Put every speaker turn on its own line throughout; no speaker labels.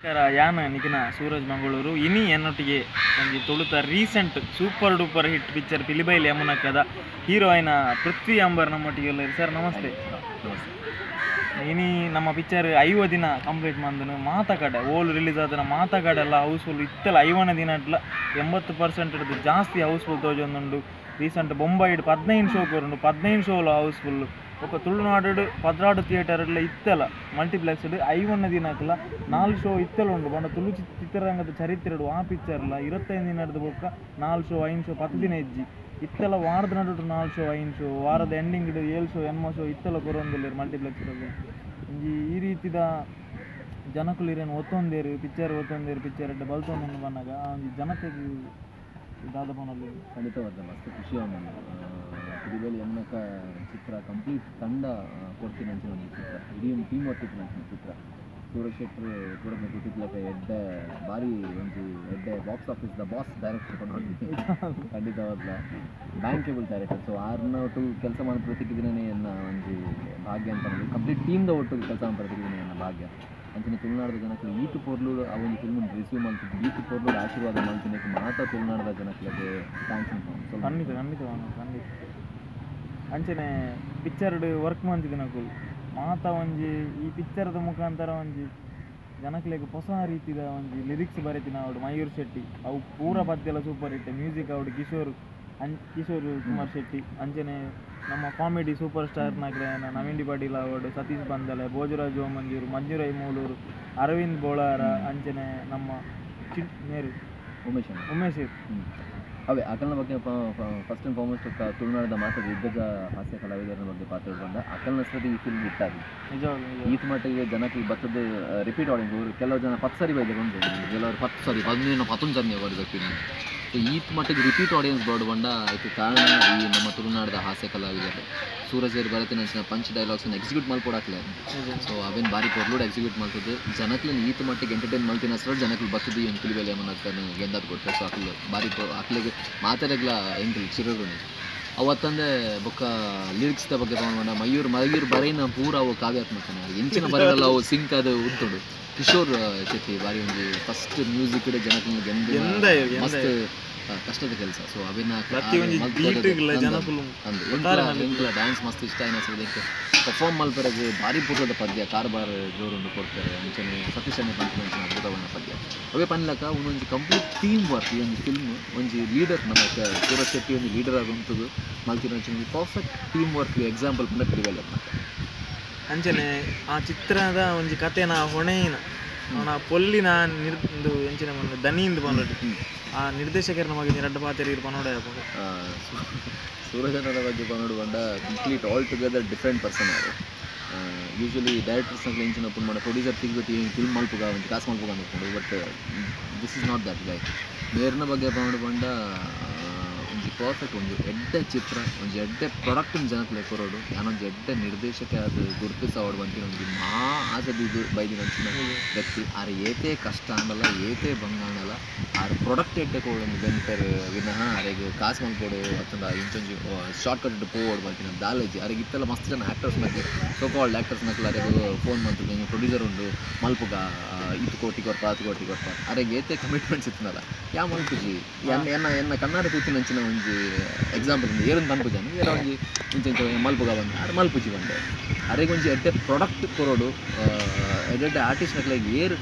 ಯಾನ ನಿಕಿನ ಸೂರಜ್ ಮಂಗಳೂರು ಇನಿ ಎನ್ನೊಟ್ಟಿಗೆ ಒಂಜಿ ತುಳುತ recent super duper hit picture Pilibail ಯಮುನಕ್ಕದ hero ಆಯಿನ ಪೃಥ್ವಿ ಅಂಬರ್ ನಮ್ಮೊಟ್ಟಿಗೆ ಉಲ್ಲೆರ್. ಸರ್ ನಮಸ್ತೆ. ಇನಿ ನಮ್ಮ ಪಿಕ್ಚರ್ 50 ದಿನ ಕಂಪ್ಲೀಟ್ ಮಂದನು ಮಾತ ಕಡೆ ಓಲ್ ರಿಲೀಸ್ ಆದನ ಮಾತ ಕಡೆ ಎಲ್ಲ ಹೌಸ್ಫುಲ್ ಇತ್ತಲ್ಲ 50 ದಿನಟ್ಲ 80% ಜಾಸ್ತಿ ಹೌಸ್ಫುಲ್ ತೋಜೊಂದುಂಡು. ರೀಸೆಂಟ್ ಬೊಂಬೈಡ್ 15 ಶೋ ಕೊರುಂಡು, 15 ಶೋಲ ಹೌಸ್ಫುಲ್. ఒక ತುಳುನಾಡು 16 ಥಿಯೇಟರ್ ಇತ್ತಲ್ಲ ಮಲ್ಟಿಪ್ಲೆಕ್ಸ್ 50 ದಿನಕ್ಲ 4 ಶೋ ಇತ್ತಲ ಉಂಡು. ಬಂಡ ತುಳು ಚಿತ್ರರಂಗದ ಚರಿತ್ರೆ ಆ ಪಿಕ್ಚರ್ಲ 25 ದಿನದ ಬೊಕ್ಕ 4 ಶೋ 5 ಶೋ 10 ದಿನ ಇಜ್ಜಿ ಇತ್ತೆಲ್ಲ ವಾರದ ನಡುಟು 4 ಶೋ 5 ಶೋ ವಾರದ ಎಂಡಿಂಗ್ 7 ಶೋ 8 ಶೋ ಇತ್ತೆಲ್ಲ ಕೊರೊಂದಿಲ್ಲ ಮಲ್ಟಿಪ್ಲೆಕ್ಸ್. ಒಂಜಿ ಈ ರೀತಿದ ಜನಕುಲು ಇರೇನು ಒತ್ತೊಂದೇರು ಪಿಕ್ಚರ್ ಒತ್ತೊಂದೇರು ಪಿಕ್ಚರ್ ಎಡ್ಡೆ ಬಲ್ತೊಂದು ಬಂದಾಗ ಆ ಒಂಜಿ ಜನತೆಗೆ ದಾದ ಪನೊಲಿ
ಖಂಡಿತವಾದ ಮಸ್ತ್ ಖುಷಿ ಆವೊಂದುಂಡು. ಪಿಲಿಬೈಲ್ ಯಮುನಕ್ಕ ಚಿತ್ರ ಕಂಪ್ಲೀಟ್ ತಂಡ ಕೊಡ್ತೀನಿ ಅಂಚಿನ ಒಂಜಿ ಚಿತ್ರ, ಇಡೀ ಒಂದು ಟೀಮ್ ವರ್ಕ್ ಇತ್ತಿನ ಚಿತ್ರ. ಸೂರಜ್ ಶೆಟ್ಟರ್ ಕೂಡ ಗೊತ್ತಿತ್ತಲಕ ಎಡ್ಡೆ ಭಾರಿ ಒಂಜಿ ಎಡ್ಡೆ box office the boss director ಕೊಂಡು ಖಂಡಿತವಾದ ಬ್ಯಾಂಕೇಬಲ್ ಡೈರೆಕ್ಟರ್. ಸೊ ಆರ್ನ ಒಟ್ಟು ಕೆಲಸ ಮಾಡಿ ಪ್ರತಿಕ್ಕಿದಿನೇ ಎನ್ನ ಒಂಜಿ ಭಾಗ್ಯ ಅಂತ ಅನ್ನೋದು, ಕಂಪ್ಲೀಟ್ ಟೀಮ್ದ ಒಟ್ಟು ಕೆಲಸ ಮಾಡಿ ಪ್ರತಿಕ್ಕಿದಿನೇ ಎನ್ನ ಭಾಗ್ಯ. ಅಂಚನೆ ತುಳುನಾಡದ ಜನಕ್ಕಲು ಈತು ಪೊರ್ಲು ಆ ಒಂದು ಫಿಲ್ಮ್ ರಿಸೀವ್ ಮಾಡ್ತಿದ್ದು, ಈತು ಪೊರ್ಲು ಆಶೀರ್ವಾದ ಮಾಡ್ತೀನಿ ಮಾತ ತುಳುನಾಡದ ಜನಕ್ಕಲಿಗೆ thanks ಅಂತ.
ಖಂಡಿತ ಖಂಡಿತ ಖಂಡಿತ. ಅಂಚನೆ ಪಿಕ್ಚರ್ಡ್ ವರ್ಕ್ ಮಾಡ್ತಿದ್ದ ಮಾತ ಒಂಜಿ ಈ ಪಿಕ್ಚರ್ದ ಮುಖಾಂತರ ಒಂಜಿ ಜನಕ್ಲೆಗ್ ಹೊಸ ರೀತಿದ ಒಂಜಿ ಲಿರಿಕ್ಸ್ ಬರೀತಿನ ಅವಡು ಮಯೂರ್ ಶೆಟ್ಟಿ, ಅವು ಪೂರ ಪದ್ಯಲ ಸೂಪರ್ ಹಿಟ್. ಮ್ಯೂಸಿಕ್ ಅವಡು ಕಿಶೋರ್ ಕಿಶೋರ್ ಕುಮಾರ್ ಶೆಟ್ಟಿ. ಅಂಚನೆ ನಮ್ಮ ಕಾಮಿಡಿ ಸೂಪರ್ ಸ್ಟಾರ್ ನಗ್ರೇನ ನವೀನ್ ಡಿ ಪಾಟೀಲ್ ಅವಡು, ಸತೀಶ್ ಬಂದಲೆ, ಭೋಜರಾಜ್ ಓಮಂಜೂರು, ಮಂಜುರೈ ಮೂಲೂರು, ಅರವಿಂದ್ ಬೋಳಾರ, ಅಂಚನೆ ನಮ್ಮ ಮೇರು
ಉಮೇಶ್
ಉಮೇಶ್.
ಅವೇ ಅಕಲ್ನ ಬಗ್ಗೆ ಫಸ್ಟ್ ಆ್ಯಂಡ್ ಫಾರ್ಮೋಸ್ಟ್ ತುಳುನಾಡದ ಮಾತ್ರ ದಿಗ್ಗಜ ಹಾಸ್ಯ ಕಲಾವಿದರ ಬಗ್ಗೆ ಪಾತ್ರ ಬಂದ ಅಕಲ್ನ ಸತಿ ಈ ಫಿಲ್ಮ್ ಹಿಟ್ ಆಗಿದೆ. ಈತ ಮಟ್ಟಿಗೆ ಜನಕ್ಕೆ ಬತ್ತದ ರಿಪೀಟ್ ಆಡಿಯನ್ಸ್ ಅವರು ಕೆಲವು ಜನ 10 ಸರಿ ಬೈದೆ ಉಂಟು, ಕೆಲವರು 10 ಸರಿ 15 11 ಸರಿ ಬರಬೇಕು ಫಿಲ್ಮ್. ಸೊ ಈತ ಮಟ್ಟಿಗೆ ರಿಪೀಟ್ ಆಡಿಯನ್ಸ್ ಬೋರ್ಡ್ ಬಂದ ಇದಕ್ಕೆ ಕಾರಣ ಈ ನಮ್ಮ ತುಳುನಾಡದ ಹಾಸ್ಯ ಕಲಾವಿದರು ಸೂರಜ್ ಭರತಿನ ಪಂಚ್ ಡೈಲಾಗ್ಸನ್ನು ಎಕ್ಸಿಕ್ಯೂಟ್ ಮಾಡ್ಕೊಡಾಕ್ಲೆ. ಸೊ ಅವೇನು ಭಾರಿ ಪೊರ್ಲುಡ್ ಎಕ್ಸಿಕ್ಯೂಟ್ ಮಾಡ್ತದೆ, ಜನಕ್ಲೆ ಈತ ಮಟ್ಟಿಗೆ ಎಂಟರ್ಟೈನ್ ಮಾಡ್ತೀನಿ ಅಷ್ಟರ ಜನಕ್ಕೆ ಬರ್ತದೆ ಏನು ಪಿಲಿಬೈಲ್ ಯಮುನಕ್ಕನ ಗೆಂದಾದ್ ಕೊಡ್ತಾರೆ. ಸೊ ಅಕ್ಲು ಭಾರಿ ಅಕ್ಲಿಗೆ ಮಾತಾಡಗ್ಲ ಎಂಕಲ್ ಚಿರಋಣಿ. ಅವತ್ತಂದೆ ಬೊಕ್ಕ ಲಿರಿಕ್ಸ್ದ ಬಗ್ಗೆ ತಗೊಂಡ ಮಯೂರ್ ಮಯೂರ್ ಬರೈನ ಪೂರ ಅವು ಕಾವ್ಯಾತ್ಮಕನ ಎಂಚಿನ ಬರಲ್ಲ ಅವು ಸಿಂಕ್ ಅದು ಉಂಟುಡು. ಕಿಶೋರ್ ಶೆಟ್ಟಿ ಭಾರಿ ಒಂದು ಫಸ್ಟ್ ಮ್ಯೂಸಿಕ್ ಜನಕ್ಕೆ ಗೆಂದ ಮಸ್ತ್ ಕಷ್ಟದ ಕೆಲಸ. ಸೊ ಅವಿನ ಡ್ಯಾನ್ಸ್ ಮಸ್ತ್ ಇಷ್ಟ ಏನಕ್ಕೆ ಪರ್ಫಾರ್ಮ್ ಮಲ್ಪರೆಗೆ ಭಾರಿ ಪೂರ್ವದ ಪದ್ಯ ಕಾರ್ಬಾರ್ ಜೋರುಂಡು ಕೊಡ್ತಾರೆ. ಅಂಚನೆ ಸತೀಶ್ ಅಣ್ಣೆ ಪಂಚಿನ ಅದ್ಭುತವನ್ನ ಪದ್ಯ ಅವೇ ಪನ್ಲಕ ಒಂದೊಂದು ಕಂಪ್ಲೀಟ್ ಟೀಮ್ ವರ್ಕ್. ಈ ಒಂದು ಫಿಲ್ಮ್ ಒಂಜಿ ಲೀಡರ್ ನಮ್ಮ ಸೂರಜ್ ಶೆಟ್ಟಿ ಒಂದು ಲೀಡರ್ ಆಗುವಂಥದ್ದು ಮಲ್ತಿನ ಒಂಜಿ ಪರ್ಫೆಕ್ಟ್ ಟೀಮ್ ವರ್ಕ್ ಎಕ್ಸಾಂಪಲ್ ಪಂಡ ಪಿಲಿಬೈಲ್ ಯಮುನಕ್ಕ.
ಅಂಚನೆ ಆ ಚಿತ್ರದ ಒಂಜಿ ಕಥೆನ ಹೊಣೆಯಿನ ಅವನ ಪೊಲ್ಲಿನ ನಿರ್ದು ಎಂಚಿನ ಬಂದು ದನಿಯಿಂದ ಬಂದೊಡ್ಡಿ ಆ ನಿರ್ದೇಶಕರ ಬಗ್ಗೆ ರಡ್ಡ ಪಾತೆರಿ ಪನೋಡ.
ಸೂರಜನರ ಬಗ್ಗೆ ಪನೋಡು ಬಂಡ ಕಂಪ್ಲೀಟ್ ಆಲ್ ಟುಗೆದರ್ ಡಿಫ್ರೆಂಟ್ person ಅವರು. ಯೂಶ್ವಲಿ ಡೈರೆಕ್ಟರ್ಸ್ ಎಂಚಿನ ಓಪನ್ ಮಾಡೋ ಪ್ರೊಡ್ಯೂಸರ್ ತಿಂಗ್ಬಿಟ್ಟು ಫಿಲ್ಮ್ ಮಲ್ಪುಗ ಒಂದು ಕಾಸು ಮಲ್ಪುಗ ಅಂದ್ಕೊಂಡು, but this is not that guy. ಮೇರ್ನ ಬಗ್ಗೆ ಪನೋಡು ಬಂಡ ಒಂಜಿ ಪರ್ಫೆಕ್ಟ್ ಒಂಜಿ ಎಡ್ಡೆ ಚಿತ್ರ ಒಂಜಿ ಎಡ್ಡೆ ಪ್ರಾಡಕ್ಟ್ ಜನಕ್ಕೆ ಕೊರೋಡು ಯಾನೊಂಜಿ ಎಡ್ಡೆ ನಿರ್ದೇಶಕ ಅದು ಗುರುತಿಸೋಡು ಬಂತೀನಿ ಒಂಜಿ ಮಹಾ ಆಸೆ ಇದು ಬೈದಿನ ವ್ಯಕ್ತಿ. ಆರ್ ಏತೇ ಕಷ್ಟ ಆಂಡಲ ಏತೇ ಬಂಗ ಆಂಡಲ ಆರ್ ಪ್ರಾಡಕ್ಟ್ ಎಡ್ಡೆ ಕೊಡು ಒಂದು ಬೆನ್ಪೆರ್ ವಿನಃ ಅರೆಗ್ ಕಾಸು ಮಲ್ಪೋಡು ಅತ್ತಂಡ ಇಂಚೊಂಜಿ ಶಾರ್ಟ್ ಕಟ್ ಪೋವೋಡು ಬಂತೀನಿ ದಾಲೇಜಿ. ಅರೆಗ್ ಇತ್ತೆಲ್ಲ ಮಸ್ತ್ ಜನ ಆ್ಯಕ್ಟರ್ಸ್ ನಕ್ಲು ಸೋ ಕಾಲ್ಡ್ ಆ್ಯಕ್ಟರ್ಸ್ ನಕ್ಲು ಅರೆಗ್ ಫೋನ್ ಮಾಡ್ತಿದ್ದೆ ನೀವು ಪ್ರೊಡ್ಯೂಸರ್ ಉಂಡು ಮಲ್ಪುಗ ಇತ್ತು ಕೋಟಿ ಕೊರ್ಪ 10 ಕೋಟಿ ಕೊರ್ಪ ಅರೆಗ್ ಏತೇ ಕಮಿಟ್ಮೆಂಟ್ಸ್ ಇತ್ತನಲ್ಲ ಯಾ ಮಲ್ಪುಜಿ ಎನ್ನ ಎನ್ನ ಎನ್ನ ಕಣ್ಣಾರೆ ಕೂತಿನಂಚಿನ ಒಂಜಿ ಎಕ್ಸಾಂಪಲ್ ಒಂದು ಏರೊಂದು ಪನ್ಪುಜಾನು ಏರ ಒಂಜಿ ಇಂಚ ಇಂಚ ಮಲ್ಪುಗ ಬಂದು ಆರ್ ಮಲ್ಪುಜಿ ಬಂದೆ ಅರೆಗ್ ಒಂಜಿ ಎಡ್ಡೆ ಪ್ರಾಡಕ್ಟ್ ಕೊರೋಡು ಎಡ್ಡೆ ಆರ್ಟಿಸ್ಟ್ ನಕ್ಲೆಗ್ ಏರ್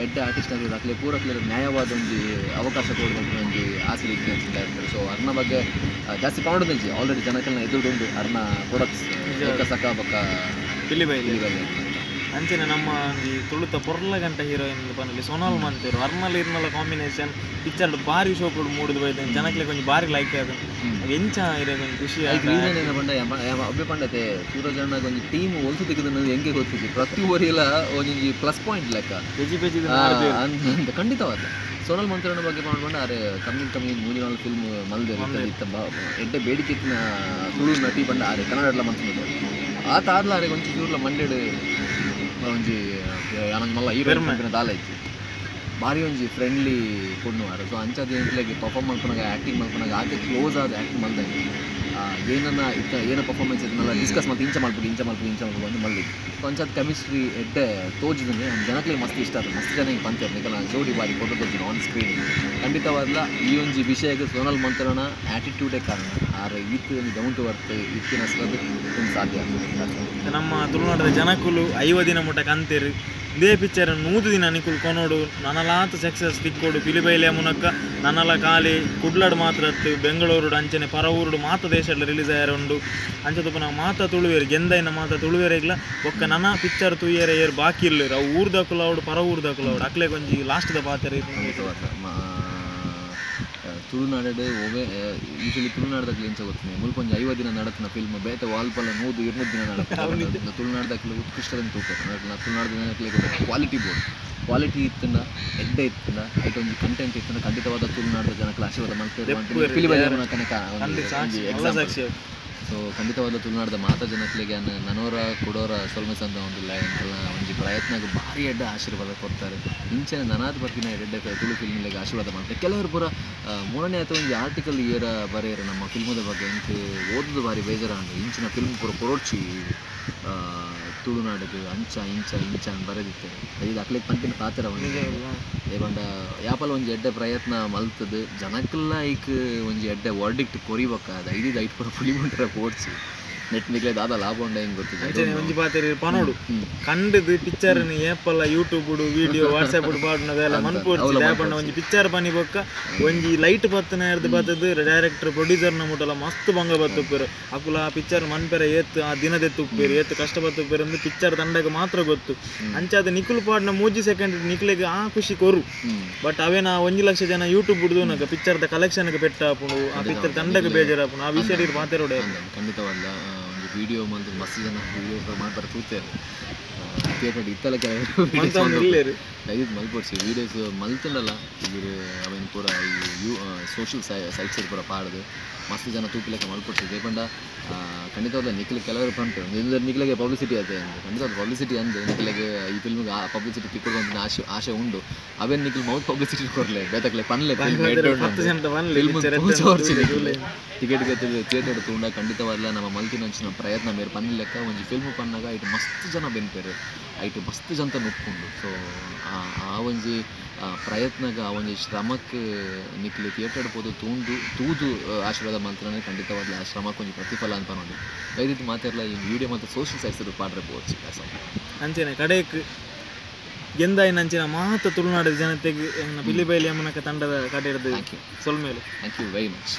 ಎಡ್ಡೆ ಆರ್ಟಿಸ್ಟ್ ನಕ್ಲೆ ಅಕ್ಲೆ ಪೂರಕ್ಲೆ ನ್ಯಾಯವಾದ ಒಂಜಿ ಅವಕಾಶ ಕೊಡಬೇಕು ಒಂಜಿ ಆಸೆ ಇತ್ತು ಡೈರೆಕ್ಟರ್. ಸೊ ಅರ್ನ ಬಗ್ಗೆ ಜಾಸ್ತಿ ಪೌಂಡೊಂಜಿ ಆಲ್ರೆಡಿ ಜನಕಲ್ನ ಎದುರುಂಡು ಅರ್ನ ಪ್ರಾಡಕ್ಟ್ಸ್ ಏಕ ಸಕ ಬೊಕ್ಕ
ಪಿಲಿಬೈಲ್. ಅಂಚನೆ ನಮ್ಮ ಒಂಜಿ ತುಳುತ ಪೊರ್ಲ ಗಂಟ ಹೀರೋಯಿನ್ ಪನೊಲಿ ಸೋನಾಲ್ ಮಂತೇರು ಅರ್ನಲ್ ಇರ್ನಲ ಕಾಂಬಿನೇಷನ್ ಪಿಕ್ಚರ್ ಭಾರಿ ಶೋಕುಡು ಮೂಡುದು ಬೈದ ಜನಕ್ಲೆ ಕೊಂಚ ಭಾರಿ ಲೈಕ್ ಆದ ಎಂಚ ಇರೆ ಒಂಜಿ ಖುಷಿ
ಆಯ್ತು. ರೀಸನ್ ಏನ ಪಂಡ ಒಬ್ಬೆ ಪಂಡತೆ ಸೂರಜ್ ಅಣ್ಣಗ್ ಒಂಜಿ ಟೀಮ್ ಒಲ್ತು ತಿಕ್ಕುದು ಎಂಕೆ ಗೊತ್ತಿಜಿ ಪ್ರತಿ ಒರಿಲ ಒಂಜಿ ಪ್ಲಸ್ ಪಾಯಿಂಟ್ ಲೆಕ್ಕ
ಪೆಜಿ ಪೆಜಿ
ಅಂತ ಖಂಡಿತವಾದ. ಸೋನಲ್ ಮಂತ್ರನ ಬಗ್ಗೆ ಪಂಡ ಅರೆ ಕಮ್ಮಿ ಕಮ್ಮಿ 3-4 ಫಿಲ್ಮ್ ಮಲ್ದೇರು ಇತ್ತ ಎಡ್ಡೆ ಬೇಡಿಕೆ ಇತ್ತಿನ ತುಳು ನಟಿ ಪಂಡ ಅರೆ ಕನ್ನಡಲ ಮಂತುಂಡು ಆತ ಆದ್ಲ ಅರೆ ಒಂಜಿ ಚೂರ್ಲ ಮಂಡೆಡ್ ಒಂಜಿ ಯಾನೊಂಜಿ ಮಲ್ಲ ಹೀರೋಯಿನ್ ಪನ್ಪಿನ ದಾಲ ಇಜ್ಜಿ ಭಾರಿ ಒಂಜಿ ಫ್ರೆಂಡ್ಲಿ ಪೊಣ್ಣು ಆರ್. ಸೊ ಅಂಚಾದ ಎಂಕ್ಲೆಗ್ ಪರ್ಫಾರ್ಮ್ ಮಲ್ಪುನಗ ಆ್ಯಕ್ಟಿಂಗ್ ಮಲ್ಪುನಗ ಆಕೆ ಕ್ಲೋಸ್ ಆದ ಆ್ಯಕ್ಟಿಂಗ್ ಮಲ್ದಂಗೆ ಏನನ್ನ ಇತ್ತ ಏನ ಪರ್ಫಾರ್ಮೆನ್ಸ್ ಇದನ್ನೆಲ್ಲ ಡಿಸ್ಕಸ್ ಮಾಡ್ತು ಇಂಚ ಮಲ್ಪು ಇಂಚ ಮಲ್ಪು ಇಂಚ ಮಲ್ಪು ಅಂತ ಮಲ್ಲಿ ಪಂಚಾಯತ್ ಕೆಮಿಸ್ಟ್ರಿ ಎಡ್ಡೆ ತೋಜಿದ್ರೆ ಜನಕ್ಕೆ ಮಸ್ತ್ ಇಷ್ಟ ಆಯ್ತು ಮಸ್ತ್ ಜನ ಹಿಂಗೆ ಪಂತೇರು ನಿಕಲ ಜೋಡಿ ಬಾರಿ ಫೋಟೋ ತೋಜಿನ ಆನ್ ಸ್ಕ್ರೀನ್ ಖಂಡಿತವಾದ್ಲ ಈ ಒಂಜಿ ವಿಷಯಕ್ಕೆ ಸೋನಲ್ ಮಂತ್ರನ ಆ್ಯಟಿಟ್ಯೂಡೇ ಕಾರಣ ಆರೆ ಈತ್ ಒಂದು ಡೌನ್ ಟು ಅರ್ತ್ ಇತ್ತಿನ ಒಂದು ಸಾಧ್ಯ.
ನಮ್ಮ ತುಳುನಾಡದ ಜನಕುಲು 50 ದಿನ ಮುಟ್ಟ ಕಂತೇರು ಇದೇ ಪಿಕ್ಚರ್ 100 ದಿನ ನಿಕುಲು ಕೊನೋಡು ನನಲಾತ ಸಕ್ಸಸ್ ತಿಕ್ಕೋಡು ಪಿಲಿಬೈಲೆ ಮುನಕ್ಕ ನನಲ ಖಾಲಿ ಕುಡ್ಲಡ್ ಮಾತ್ರ ಅತ್ತು ಬೆಂಗಳೂರು ಅಂಚನೆ ಪರವೂರುಡು ಮಾತ ದೇಶಡ್ ರಿಲೀಸ್ ಆಯರ ಉಂಡು ಅಂಚ ತುಪ್ಪನ ಮಾತ ತುಳುವೇರು ಗೆಂದೈನ ಮಾತ ತುಳುವೇರೆಗ್ಲ ಬೊಕ್ಕ ನನ್ನ ಪಿಕ್ಚರ್ ತೂಯರೆ ಏರ್ ಬಾಕಿ ಇಲ್ಲೇರು ಅವು ಊರ್ದಕುಲು ಅವಡು ಪರ ಊರ್ದಕುಲು ಅವಡು ಅಕ್ಲೆ ಕೊಂಜಿ ಲಾಸ್ಟ್ದ ಪಾತೆರ.
ತುಳುನಾಡು ಒವೆ ಯೂಶಲಿ ತುಳುನಾಡದಾಗಲಿ ಎಂಚ ಗೊತ್ತಿನಿ ಮುಲ್ಪ ಒಂಜಿ 50 ದಿನ ನಡತಿನ ಫಿಲ್ಮ್ ಬೇತೆ ವಾಲ್ಪಲ 100 200 ದಿನ ನಡಪುಂಡು. ತುಳುನಾಡದಾಗಲಿ ಉತ್ಕೃಷ್ಟದಂತ ತೂಪೆರ್ ತುಳುನಾಡದ ಕ್ವಾಲಿಟಿ ಬೋರ್ಡ್ ಕ್ವಾಲಿಟಿ ಇತ್ತಂಡ ಎಡ್ಡೆ ಇತ್ತಂಡ ಐಟ್ ಒಂಜಿ ಕಂಟೆಂಟ್ ಇತ್ತಂಡ ಖಂಡಿತವಾದ ತುಳುನಾಡದ ಜನಕ್ಲ ಆಶೀರ್ವಾದ ಮಲ್ಪೆರ್. ಸೊ ಖಂಡಿತವಾದ ತುಳುನಾಡದ ಮಾತ ಜನಕ್ಲೆಗೆ ನನೋರ ಕೊಡೋರ ಸೊಲ್ಮೆಸ್ ಅಂತ ಒಂದಿಲ್ಲ ಎಂಕಲ್ನ ಒಂಜಿ ಪ್ರಯತ್ನಕ್ಕೆ ಭಾರಿ ಎಡ್ಡೆ ಆಶೀರ್ವಾದ ಕೊಡ್ತಾರೆ. ಇಂಚನೆ ನನಾದ ಬರ್ತಿನ ಎಡ್ಡೆ ತುಳು ಫಿಲ್ಮ್ಲೆಗೆ ಆಶೀರ್ವಾದ ಮಾಡ್ತಾರೆ. ಕೆಲವರು ಪೂರ ಮೂರನೇ ಅಥವಾ ಒಂಜಿ ಆರ್ಟಿಕಲ್ ಏರ ಬರೆಯರು ನಮ್ಮ ಫಿಲ್ಮದ ಬಗ್ಗೆ ಎಂಕ್ ಓದೋದು ಭಾರಿ ಬೇಜಾರಾಂಡು. ಇಂಚಿನ ಫಿಲ್ಮ್ ಪೂರ ಕೊರೊಡ್ಚಿ ತುಳುನಾಡಿಗೆ ಅಂಚ ಇಂಚ ಇಂಚ ಅಂತ ಬರೆದಿತ್ತೇನೆ ಐದು ಅಕ್ಲೆಗ್ ಪಂಪಿನ ಪಾತ್ರ ಒಂಜಿ ಏಪಂಡ ಯಾಪಲ ಒಂಜಿ ಎಡ್ಡೆ ಪ್ರಯತ್ನ ಮಲ್ತದು ಜನಕ್ಕೆಲ್ಲ ಐಕ್ ಒಂಜಿ ಎಡ್ಡೆ ವರ್ಡಿಕ್ಟ್ ಕೊರಿಬೊಕ್ಕ ಅದು ಐದು ಐಟ್ ಪೂರ ಪುಲಿ ಮುಂಟರ ಪೋಡ್ಸಿ ನೆಟ್ ನಿಕ್ಲೆ ದಾದ ಲಾಭ ಉಂಡ ಹೆಂಗೆ ಗೊತ್ತಿದೆ
ಒಂಜಿ ಪಾತೆರ ಪನೋಡು ಕಂಡದು ಪಿಕ್ಚರ್ ಏಪಲ್ಲ ಯೂಟ್ಯೂಬ್ ವಿಡಿಯೋ ವಾಟ್ಸ್ಆಪ್ ಪಾಡುನ ಬೇಲೆ ಮನ್ಪೋಡ್ಚಿ ದಾಪಂಡ ಒಂಜಿ ಪಿಕ್ಚರ್ ಪನಿ ಬೊಕ್ಕ ಒಂಜಿ ಲೈಟ್ ಪತ್ತನ ಎರ್ದು ಬತ್ತದು ಡೈರೆಕ್ಟರ್ ಪ್ರೊಡ್ಯೂಸರ್ನ ಮುಟ್ಟಲ ಮಸ್ತ್ ಬಂಗ ಬತ್ತುಪ್ಪೇರು ಅಕುಲ ಆ ಪಿಕ್ಚರ್ ಮನ್ಪೆರ ಏತ್ ಆ ದಿನದೆತ್ತು ಉಪ್ಪೇರು ಏತ್ ಕಷ್ಟ ಬತ್ತುಪ್ಪೇರು ಅಂದು ಪಿಕ್ಚರ್ ತಂಡಕ್ಕೆ ಮಾತ್ರ ಗೊತ್ತು. ಅಂಚಾದ ನಿಕುಲು ಪಾಡಿನ 3 ಸೆಕೆಂಡ್ ನಿಕ್ಲೆಗ್ ಆ ಖುಷಿ ಕೊರು ಬಟ್ ಅವೇನ 1 ಲಕ್ಷ ಜನ ಯೂಟ್ಯೂಬ್ ಬಿಡುದು ನಕ ಪಿಕ್ಚರ್ದ ಕಲೆಕ್ಷನ್ಗೆ ಪೆಟ್ಟಾಪುಂಡು ಆ ಪಿಕ್ಚರ್ ತಂಡಕ್ಕೆ ಬೇಜಾರಾಪುಂಡು ಆ ವಿಷಯ ಪಾತೆರೋಡೆ.
ಖಂಡಿತವಲ್ಲ ಒಂದು ವಿಡಿಯೋ ಮಲ್ತು ಮಸ್ತ್ ಜನ ವಿಡಿಯೋ ಮಾಡ್ತಾರೆ ತೂತೇರು ಥಿಯೇಟರ್ ಇತ್ತಲ್ಲ ಕೆಲವರು ದಯವಿಟ್ಟು ಮಲ್ಪೊಡ್ಸಿ ವೀಡಿಯೋಸ್ ಮಲ್ತಂಡಲ್ಲ ಇವರು ಅವೇನು ಪೂರ ಈ you social sites ಪೂರ ಪಾಡದು ಮಸ್ತ್ ಜನ ತೂಪಿಲೆಕ್ಕ ಮಲ್ಪೊಡ್ಸಿ ದೇಪಂಡ ಖಂಡಿತವಾದ ನಿಖಿಲ್ ಕೆಲವರು ಪಂಪೆ ನಿಖಿಲಿಗೆ ಪಬ್ಲಿಸಿಟಿ ಅದೇ ಅಂದು ಖಂಡಿತವಾದ ಪಬ್ಲಿಸಿಟಿ ಅಂದು ನಿಖಿಲಿಗೆ ಈ ಫಿಲ್ಮ್ಗೆ ಆ ಪಬ್ಲಿಸಿಟಿ ತಿಕ್ಕೊಡುವಂತ ಆಶೆ ಆಶೆ ಉಂಡು ಅವೇನು ನಿಖಿಲ್ ಮೌತ್ ಪಬ್ಲಿಸಿಟಿ ಕೊರಲೆ ಬೇತಕ್ಲೆ ಪನ್ಲೆ ಫಿಲ್ಮ್ ಟಿಕೆಟ್ ಥಿಯೇಟರ್ ತೂಂಡ ಖಂಡಿತವಾದ ನಮ್ಮ ಮಲ್ತಿನಂಚಿನ ಪ್ರಯತ್ನ ಮೇರೆ ಪನ್ನಿ ಲೆಕ್ಕ ಒಂಜಿ ಫಿಲ್ಮ್ ಪನ್ನಾಗ ಐಟ್ ಮಸ್ತ್ ಜನ ಬೆನ್ಪೇರು ಐಟ್ ಮಸ್ತ್ ಜನ ನುಪ್ಪುಂಡು. ಸೊ ಆ ಒಂಜಿ ಪ್ರಯತ್ನಗ ಆ ಒಂಜಿ ಶ್ರಮಕ್ಕೆ ನಿಕ್ಲು ಥಿಯೇಟರ್ ಪೋದು ತೂಂದು ತೂದು ಆಶೀರ್ವಾದ ಮಲ್ತನೇ ಖಂಡಿತವಾದ ಆ ಶ್ರಮಕ್ಕೆ ಒಂಜಿ ಪ್ರತಿಫಲ ಅಂತ ನೋಡಿ ದಯವಿಟ್ಟು ಮಾತಾಡಲ್ಲ ಈ ವಿಡಿಯೋ ಮತ್ತು ಸೋಷಿಯಲ್ ಸೈಟ್ಸ್ ಪಾಡ್ರೆ ಪೋಚಿ
ಅಂಚನೆ ಕಡೆಕ್ ಗೆಂದಾಯಿನ ಅಂಚಿನ ಮಾತ ತುಳುನಾಡಿನ ಜನತೆಗೆ ಪಿಲಿಬೈಲಿ ಅಮ್ಮನಕ ತಂಡದ ಕಡೆ ಸೊಲ್ಮೇಲೆ.
Thank you very much.